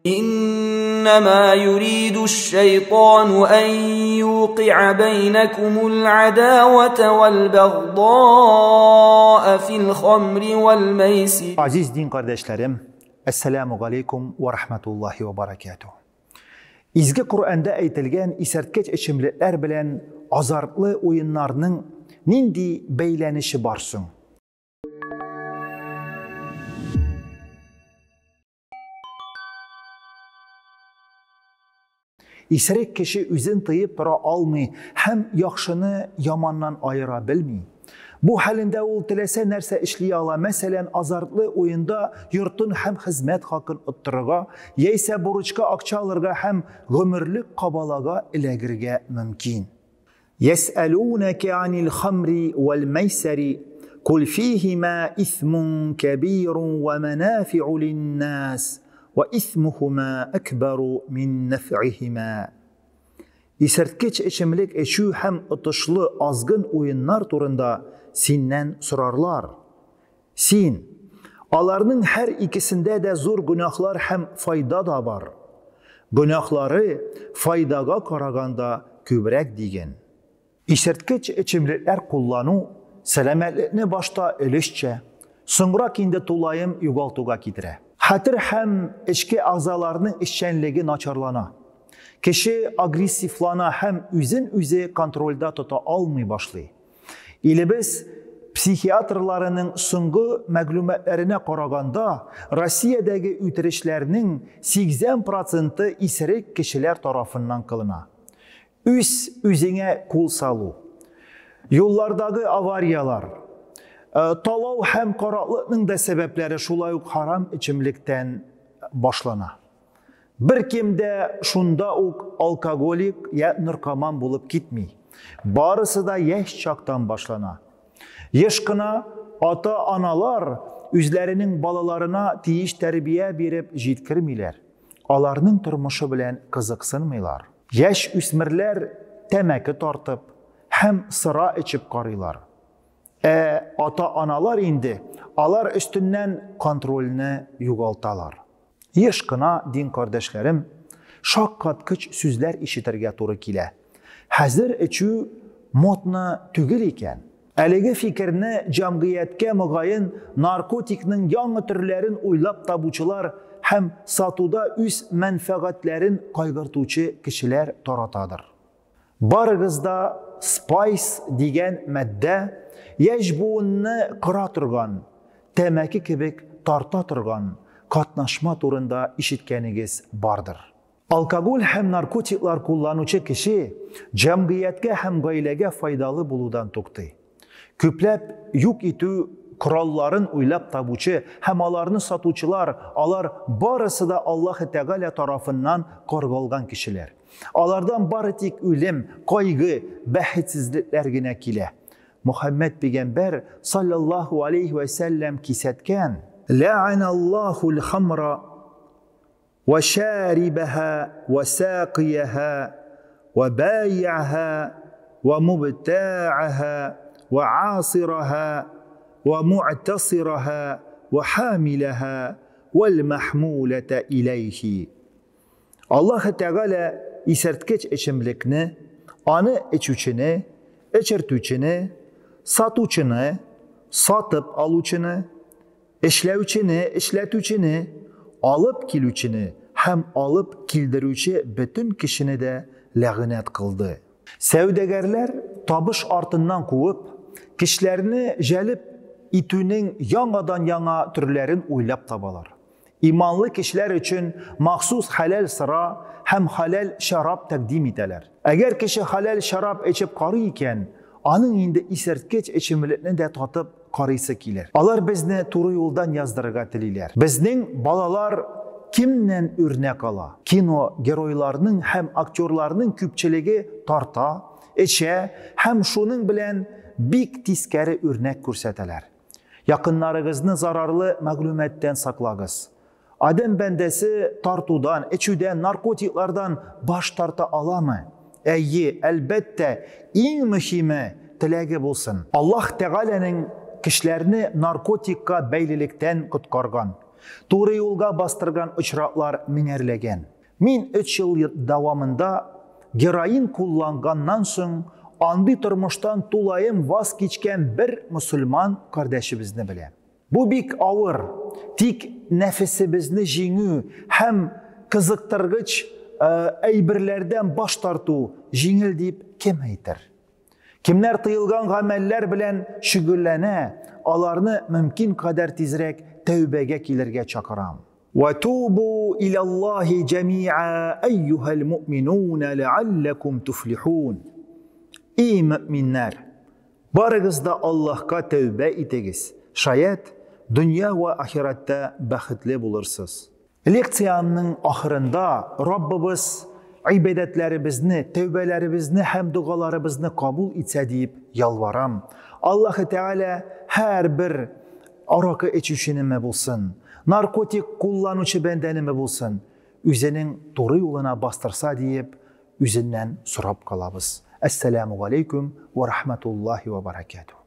إنما يريد الشيطان أن يوقع بينكم العداوة والبغضاء في الخمر والميسر. Aziz din kardeşlerim, Esselamu aleykum ve rahmetullahi ve berekatuhu. Изге Коръәндә әйтелгән исерткеч эчемлекләр белән азартлы уеннарның нинди бәйләнеше бар соң? Исерек кеше үзен тыеп тора алмый һәм яхшыны яманнан аера белми. Бу хәлендә ул теләсә нәрсә эшли ала. Мәсәлән, азартлы уенда йортын һәм хезмәт хакын оттырырга, яисә бурычка акча алырга һәм гомерлек кабалага эләгергә мөмкин. Ясәлүнәкә анил хамри вәл мәйсәри кул фиһима исмун кәбирун вә мәнафиу линнас вә исмухума акбару мин нәфъиһима. Исерткеч эчемлек эчү һәм отышлы азгын уеннар турында синнән сорарлар. Син, аларның һәр икесендә дә зур гөнаһлар һәм файда да бар. Гөнаһлары файдага караганда күбрәк диген. Исерткеч эчемлекләр куллану сәламәтлекне башта өлешчә, соңрак инде тулаем югалтуга китерә. Хәтер һәм эчке әгъзаларның эшчәнлеге начарлана. Кеше агрессивлана һәм үзен үзе контрольдә тота алмый башлый. Илебез психиатрларының соңгы мәгълүматларына караганда, Россиядәге үтерешләрнең 80% исерек кешеләр тарафыннан кылына. Үз үзеңә кул салу, юллардагы авариялар, талау һәм караклыкның да сәбәпләре шулай ук харам эчемлектән башлана. Бер кем дә шунда ук алкоголик я наркоман булып китми. Барысы да яшь чактан башлана. Еш кына ата-аналар үзләренең балаларына тиеш тәрбия биреп җиткермиләр. Аларның тормышы белән кызыксынмыйлар. Яшь үсмерләр тәмәке тартып һәм сыра эчеп карыйлар. Ә ата-аналар инде алар өстеннән контрольне югалталар. Еш кына дин кардәшләрем шаккаткыч сүзләр ишетергә туры килә. Хәзер эчү модны түгел икән. Әлеге фикерне җәмгыятькә мөгаен наркотикның яңа төрләрен уйлап табучылар һәм сатуда үз мәнфәгатьләрен кайгыртучы кешеләр таратадыр. Барыгыз да спайс дигән матдә яшь буынны кыра торган, тәмәке кебек тарта торган катнашма турында ишеткәнегез бардыр. Алкоголь һәм наркотиклар кулланучы кеше җәмгыятькә һәм гаиләгә файдалы булудан туктый. Күпләп юк итү коралларын уйлап табучы һәм аларны сатучылар, алар барысы да Аллаһ Тәгалә тарафыннан каргалган кешеләр. Алардан бары тик үлем, кайгы, бәхетсезлекләр генә килә. Мухаммед пәйгамбәр саллаллаһу алейхи ва сәлләм кисәткән: Лә'аналлаһул хамра ва шарибаха ва сақияха ва бай'аха ва мубта'аха ва асираха ва му'тасираха ва хамилаха вал махмулата илейхи. Аллаһ Тәгалә исерткеч эчемлекне, аны эчүчене, эчертүчене, сатучыны, сатып алучыны, эшләүчене, эшләтүчене, алып килүчене һәм алып килдерүче бөтен кешене дә ләгънәт кылды. Сәүдәгәрләр табыш артыннан куып, кешеләрне җәлеп итүнең яңадан-яңа төрләрен уйлап табалар. Иманлы кешеләр өчен махсус хәләл сыра һәм хәләл шәраб тәкъдим итәләр. Әгәр кеше хәләл шәраб эчеп карый икән, аның инде исерткеч эчемлекне дә татып карыйсы килер. Алар безне туры юлдан яздырырга телиләр. Безнең балалар кемнән үрнәк ала? Кино геройларының һәм актерларның күпчелеге тарта, эчә һәм шуның белән бик тискәре үрнәк күрсәтәләр. Якыннарыгызны зарарлы мәгълүматтан саклагыз. Адәм бәндәсе тартудан, эчүдән, наркотиклардан баш тарта аламы? Әйе, әлбәттә, иң мөһиме теләге булсын. Аллаһ Тәгаләнең кешеләрне наркотикка бәйлелектән коткарган. Туры юлга бастырган очраклар меңәрләгән. Мин өч ел дәвамында героин кулланганнан соң андый тормыштан тулаем ваз кичкән бер мосылман кардәшебезне беләм. Бу бик авыр, тик нәфесебезне җиңү һәм кызыктыргыч әйберләрдән баш тарту җиңел дип кем әйтер? Кемнәр тыелган гамәлләр белән шөгыльләнә, аларны мөмкин кадәр тизрәк тәүбәгә килергә чакырам. Вә тубу иләллаһи җәмиа әйюһәл муъминуна ләалләкум туфлихун. И мөэминнәр! Барыгыз да Аллаһка тәүбә итегез, шаять, дөнья вә ахирәттә бәхетле булырсыз. Лекциямнең ахырында Раббыбыз гыйбадәтләребезне, тәүбәләребезне һәм догаларыбызны кабул итсә диеп ялварам. Аллаһы Тәгалә һәрбер аракы эчүченеме булсын, наркотик кулланучы бәндәнеме булсын, үзенең туры юлына бастырса диеп үзеннән сорап калабыз. Әссәләмү галәйкүм вә рахмәтуллаһи вә бәрәкәтүһ.